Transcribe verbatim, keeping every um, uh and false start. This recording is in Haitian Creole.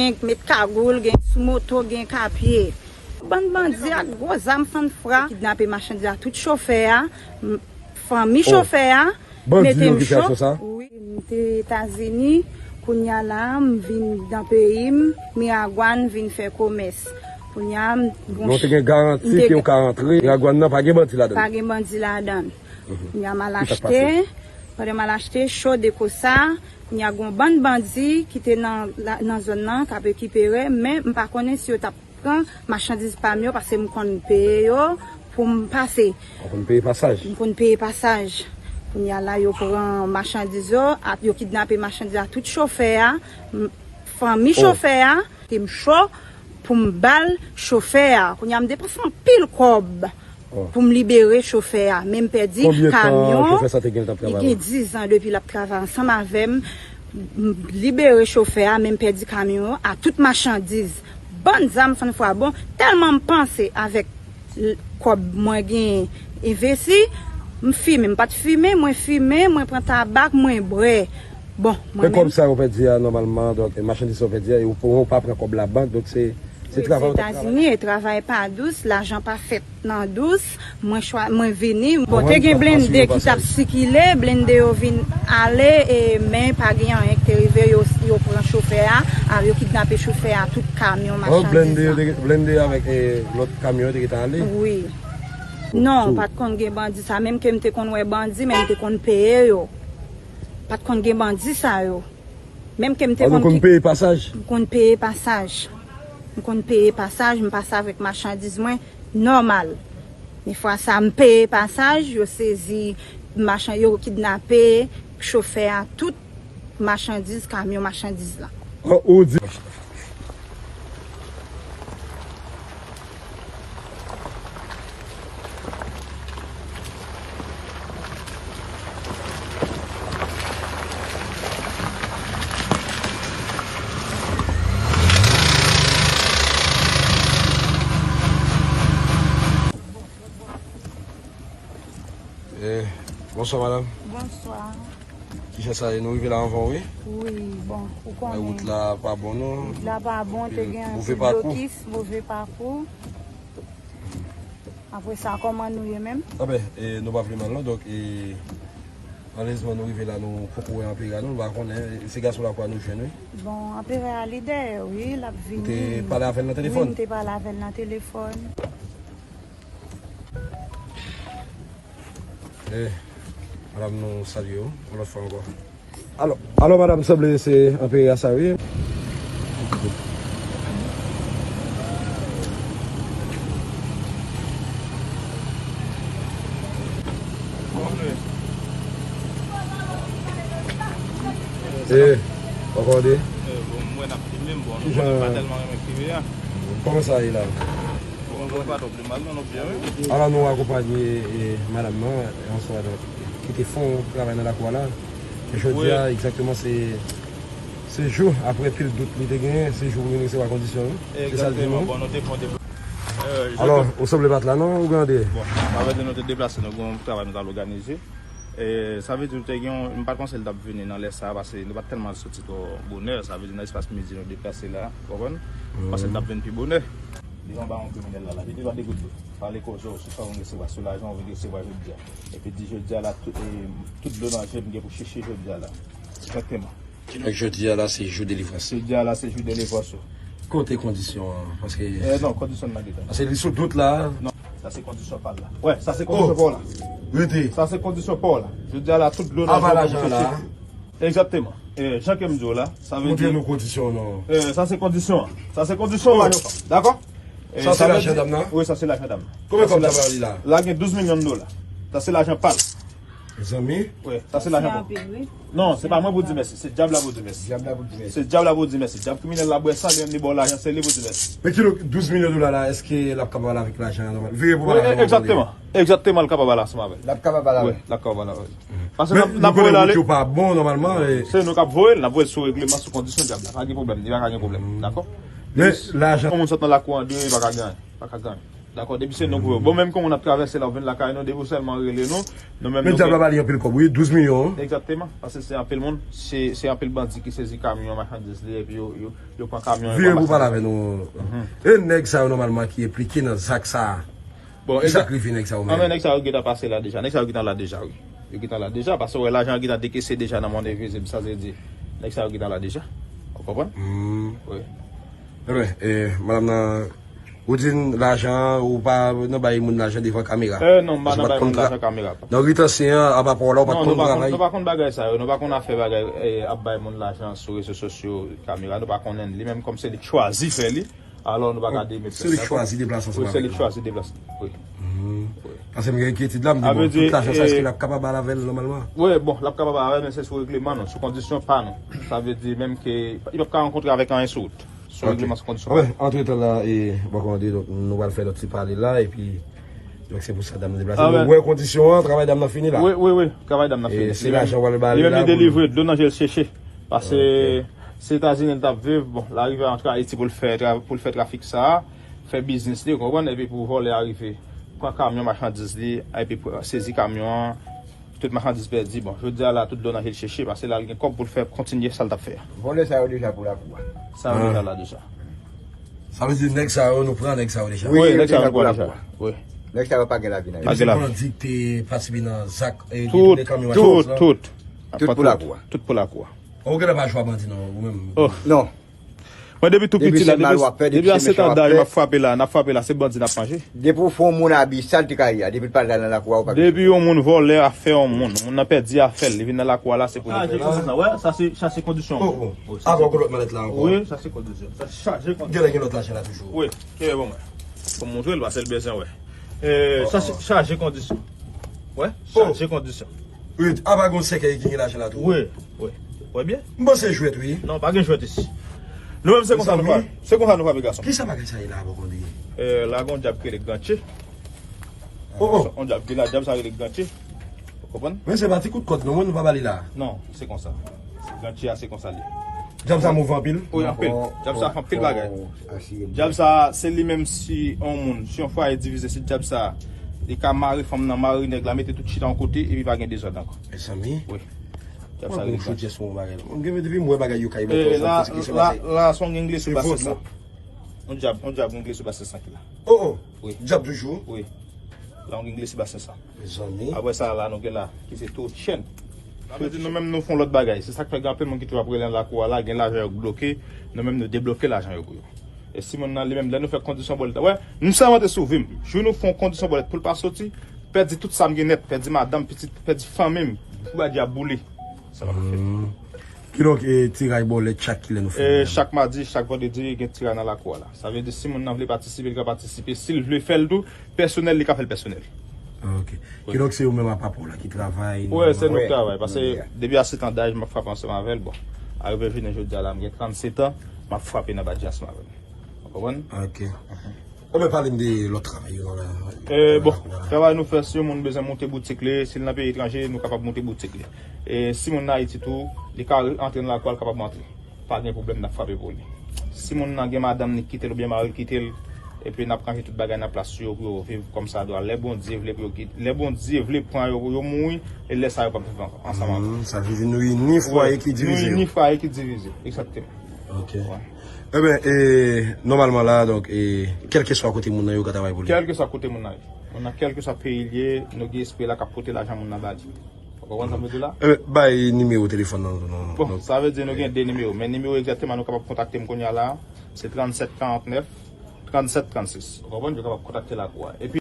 Gen k met kagoul, gen sou moto, gen k a pye. Bann bandi ak gwo zam fann fra kidnape machandiz a tout chofè a, m- fanmi chofè a, mete m chòk. Wi, m te Etazini, kounye a la a, m vin nan peyi m, Miragwàn, vin fè komès. Kounye a, m- Non, te gen garanti ke w ka rantre Miragwàn nan, pa gen bandi ladan. Pa gen bandi ladan. Kounye a m al achte, pandan m al achte, cho de kosa, kounye a gon bann bandi ki te nan, la- nan zòn nan k ap rekipere, men m pa konnen si yo t ap pran machandiz pa m yo, paske m konn peye yo pou m pase. Ou konn peye pasaj? M konn peye pasaj. Kounye a la, yo pran machandiz yo, ap- yo kidnape machandiz a tout chofè a, m- fanmi chofè a, te m cho pou m ba l chofè a. Kounye a, m depanse anpil kòb pou m libere chofè a, men m pèdi kamyon. Konbyen tan chofè sa te gen l t ap travay? Li gen dizan depi l ap travay ansanm avè m. M libere chofè a, men m pèdi kamyon an ak tout machandiz. Bann zam fann fwa bon, tèlman m panse avèk l- kòb mwen gen envesti, m fimen, m pa t fimen, mwen fimen, mwen pran tabak, mwen bwè. Bon, mwen menm. Men kòb sa yo pèdi a, nòmalman, donk, machandiz sa yo pèdi a, e ou, ou pa pran kòb labank, donk se, se travay ou t ap travay. Etazini, e travay pa dous, lajan pa fèt nan dous, mwen chwa- mwen vini. Bon, te gen blende ki t ap sikile, blende yo vin ale, e, men pa gen anyen ki te rive, yo, yo pran chofè a, a, yo kidnape chofè a, tout kamyon machandiz la. Blende avèk, e, lòt kamyon yo te gentan ale? Wi. Non, pa t konn gen bandi sa, menm ke m te konn wè bandi, men m te konn peye yo. Pa t konn gen bandi sa yo. Menm ke m te konn peye pasaj? M konn peye pasaj. M konn peye pasaj, m pase avèk machandiz mwen nòmal. Men fwa sa, m peye pasaj, yo sezi machan- yo kidnape chofè a, tout machandiz, kamyon machandiz la. An, ou di. Eh, bonswa, madanm. Bonswa. Kijan sa ye? Nou rive la anvan, wi? Wi, bon, ou konnen. Men wout la pa bon, non? Wout la pa bon, te gen anpil blokis, move pakou. Apre sa, kòman nou ye menm? Anben, e, nou pa vle mal, non. Donk, e, malerezman, nou rive la, nou poko wè anperè a, non, nou pa konnen. E, se gason Lakwa nou jwenn, wi. Bon, anperè a li dèyè, wi, l ap vini. Ou te pale avè l nan telefòn? Wi, m te pale avè l nan telefòn. Eh, madanm, nou salye w yon lòt fwa ankò. Alò, alò, madanm, sanble se anperè a sa, wi. Eh, w ap tande? Eh, bon, mwen ap filme, m, bon, nou konnen m pa tèlman renmen filme a. Kòman sa ye la? Bon, nou pa twò pi mal, non, nou byen, wi. Alò, nou akonpanye, e, madanm nan, e, answa, donk, ki te fè yon travay nan lakou a la. E jodi a, egzakteman, se, se jou, apre pil dout li te genyen, se jou pou vin resevwa kondisyon, wi. Se sa l di nou? Egzakteman, bon, nou te fè yon depla-, e, alò, ou sanble pa t la, non, ou gen de? Bon, sa vle di nou te deplase, nou gen yon travay nou t al òganize. E, sa vle di nou te gen yon, m pa t panse l t ap vini nan lè sa a, paske nou pa t tèlman soti twò bonè, sa vle di nan espas midi nou deplase la, w konprann? M panse l t ap vin pi bonè. Li anba yon kriminèl la, la, li te ba de gout dlo. Pale koze w sou sa w vin resevwa, sou lajan w vin resevwa jodi a. Epi di jodi a la, tout, e, tout dlo nan je m gen pou chiche jodi a la. Egzakteman. Kidonk jodi a la, se jou delivrans. Jodi a la, se jou delivrans ou. Kote kondisyon an? Paske... Eh, non, kondisyon nan gentan. Paske li sou dout la. Non, sa se kondisyon pa l la. Wè, sa se kondisyon pa w la. Rete. Sa se kondisyon pa w la. Jodi a la, tout dlo nan je w la. Egzakteman. Eh, jan ke m di w la, sa vle di... Montre nou kondisyon, non. Eh, sa se kondisyon an. Sa se kondisyon an, dakò? Eh, sa se lajan dam nan? Wi, sa se lajan dam nan. Konbyen kòb sa ba li la? La gen douz milyon dola. Sa se lajan pa l. Mezanmi. Wi, sa se lajan pa w. Non, se pa mwen pou di mèsi, se dyab la pou di mèsi. Dyab la pou di mèsi. Se dyab la pou di mèsi. Dyab kriminèl la bwè san li menm li ba w lajan, se li pou di mèsi. Men kidonk douz milyon dola la, èske l ap kapab al avèk lajan an nòmal? Vire pou... Wi, egzakteman. Egzakteman, l kapab al ansanm avè l. L ap kapab al avè l. Wi, l ap kapab al avè l. Paske n ap, n ap voye l ale. Wout yo pa bon nòmalman. Se nou k ap voye l, n ap voye l sou regleman, sou kondisyon dyab la. Pa gen pwoblèm, li pa ka gen pwoblèm, dakò? Men lajan. Yon moun sot nan lakou an deyò, li pa ka gen anyen. Pa ka gen anyen. Dakò, depi se nou pou yo. Bon, menm ke moun ap travèse la, ou vin lakay nou, depi ou sèlman rele nou, nou menm Men nou dyab la gen ba li anpil kòb, wi, douz milyon. Egzakteman, paske se anpil moun, se se anpil bandi ki sezi kamyon, machandiz li, epi yo, yo, yo pran kamyon, yo Vire pran pou pale machandiz. Avè nou. E nèg sa yo nòmalman ki enplike nan zak sa a? Bon, Kisa egzak- k rive nèg sa yo Anben, menm? Nèg sa yo gentan pase la deja. Nèg sa yo gentan la deja, wi. Yo gentan la deja, paske wè lajan an gentan dekese deja nan mond envizib, sa vle di nèg sa yo gentan la deja. Ou konprann? Hmm. Wi. Ebyen, e, madanm nan, ou di n lajan, ou pa nan bay moun lajan devan kamera. Eh, non, m pa Paske nan ou pa bay t konn moun tra- lajan kamera. Nan rit ansyen an, apa pa w la, ou pa t Non, nou konn pa konn, travay. nou pa konn bagay sa yo. Nou pa konn afè bagay, eh, ap bay moun lajan sou rezo sosyo, kamera. Nou pa konnen li menm kòm se li k chwazi fè li. Alò, nou pa ka demete Se li k chwazi deplase ansanm Wi, se li avèk k nou. chwazi deplase. Wi. Hmm. Paske m gen enkyetid la, m di, Sa vle bon, di, tout lajan sa, èske eh, l ap kapab al avè l nòmalman? Wi, bon, l ap kapab al avè l, men se sou regleman nou, sou kondisyon pa nou. Sa vle di menm ke li p ap ka rankontre avèk anyen sou wout. Sou Ok. regleman, sou kondisyon pa Anben, nou. antretan la, e, bon, kòman di, donk, nou pral fè lòt ti pale la, epi, donk, se pou sa dam nan deplase. Anben, Nou wè kondisyon an, travay dam nan fini la. Wi, wi, wi, travay dam nan E fini. se Li menm, lajan w al ba li li menm la li pou delivre, dlo nan je l cheche. Paske Ok. se Etazini l t ap viv, bon, l arive antre Ayiti pou l fè tra- pou l fè trafik sa a, fè biznis li, ou konprann, epi pou vòlè a rive pran kamyon machandiz li, epi pou sezi kamyon an, tout machandiz pèdi. Bon, jodi a la, tout dlo nan je l cheche, paske la l gen kòb pou l fè kontinye sa l t ap fè a. Vòlè sa yo deja pou lakou a. Sa yo Ah. deja la deja. Sa vle di nèg sa yo, nou pran nèg sa yo deja. Wi, Wi, nèg sa yo nèg nou sa pran yo deja. pran. Wi. Nèg sa yo pa gen lavi nan yo. Pa Epi gen se lavi. bandi ki te patisipe nan zak, e, Tout, detounen kamyon tout, machandiz la. tout. Tout pou lakou a. Tout pou lakou a. Ou genlè pa jwa bandi non, ou menm. Oh. Non. Mwen depi tou Depi piti se la, mal depi, w ap fè, depi depi a se sèt an mechan w ap daj, fè. m ap frape la, n ap frape la, se bandi n ap manje. Depi w fè yon moun abi, sa l te ka ye a, depi l pa t al nan lakou a, ou pa gen Depi yon moun vòlè afè yon moun, moun nan pèdi afè l, li vin nan lakou a la, se pou li Chaje fè. kondisyon, wè, sa se chaje kondisyon. Oh, oh. Wi, sa Avan se w gen lòt malèt la ankò. Wi, sa se kondisyon. Sa chaje kondisyon. Genlè gen lòt lajan la toujou. Wi, kenbe bon mwen. Fò m montre l, paske l bezwen wè. Eh, Oh, sa se oh. chaje kondisyon. Wè, Oh. chaje kondisyon. Wi, apa gon sèkèy ki gen lajan la tou. Wi, wi. Wè byen? M panse jwèt, wi. Non, pa gen jwèt isi. Nou menm se konsa nou Mezanmi. pa, se konsa nou pa gason. Kisa bagay sa ye la, bò kondye? Eh, la gon dyab ki rele Gantye. Oh, oh. On dyab ki la, dyab sa rele Gantye. Ou konprann? Men se pa ti kout kòd non, mwen nou pa ba li la. Non, se konsa. Gantye a se konsa li. Dyab sa move anpil. Wi, anpil. Dyab sa fè anpil bagay. Dyab sa, se li menm si on moun, si on fwaye divize, se dyab sa. Li ka mare fanm nan, mare nèg la, mete tout chita yon kote, epi pa gen dezòd ankò. Mezanmi. Wi. Dyab sa Mwen rele bon Gantye. Jodi a se yon bagay. Mwen gen depi m wè bagay yo kay Eh, bòkò, la, sa ki se la, pase. la, se yon gen glise Se sou basen vòt, sa. non. On dyab, on dyab gen glise sou basen sa ki la. Oh, oh. Wi. Dyab toujou. Wi. La, on gen glise sou basen sa. Mezanmi. Apre sa, la, nou gen la, ki se to chèn. Sa vle di nou menm nou fè yon lòt bagay. Se sa k fè gen anpil moun ki toujou ap rele nan lakou a la, gen lajan yo k bloke, nou menm nou debloke lajan yo pou yo. E si moun nan li menm, lè nou fè kondisyon bò l ta, wè, m sèmante sou vi m. Jou nou fè yon kondisyon bò l pou l pa soti, pèdi tout sa m gen nèt, pèdi madanm, pitit, pèdi fanmi m, pou ba dyab boule. Sa pa ka fèt. Hmm. Kidonk, e, tiray bòlèt chak kilè nou fè E, menm? Chak madi, chak vandredi, gen tiray nan lakou a la. Sa vle di, si moun nan vle patisipe, li ka patisipe. Si l vle fè l tou, pèsonèl, li ka fè l pèsonèl. Ok. Wi. Kidonk, se ou menm apa pa w la ki travay Wi, nan se nou Wi. k travay. Paske Wi. depi a sèt an daj, m ap frape ansanm avè l. Bon, arive jounen jodi a la, m gen trannsèt an, m ap frape nan badji ansanm avè l. Ou konprann? Ok. Enben, pale m de lòt travay yo nan la. Eh, bon, travay nou fè, si yon moun bezwen moute boutik li, si l nan peyi etranje, nou kapab moute boutik li. E si moun nan Ayiti tou, li ka antre nan lakou a, l kapab antre. Pa gen pwoblèm, n ap frape pou li. Si moun nan gen madanm li kite l oubyen mari l kite l, epi n ap ranje tout bagay nan plas yo pou yo viv kòmsadwa. Lè Bondye vle pou yo kite, lè Bondye vle pran yo pou yo mouri, e lè sa yo p ap viv an- ansanm ankò. Hmm, sa vle di nou ini Wi, fwaye ki nou divize yo. ini fwaye ki divize, egzakteman. Ok. Wi. Enben, e, nòmalman la, donk, e, kèlkeswa kote moun nan yo ka travay pou li. Kèlkeswa kote moun nan ye. Moun nan, kèlkeswa peyi l ye, nou gen espri la k ap pote lajan moun nan ba li. Ou konprann sa m vle di la? Enben, bay nimewo telefòn nan, non, non, Bon, non. sa vle di nou gen de nimewo, men nimewo egzakteman nou kapab kontakte m kounye a la, se trannsèt karantnèf, trannsèt trannsis. Ou konprann? Yo kapab kontakte lakou a. Epi,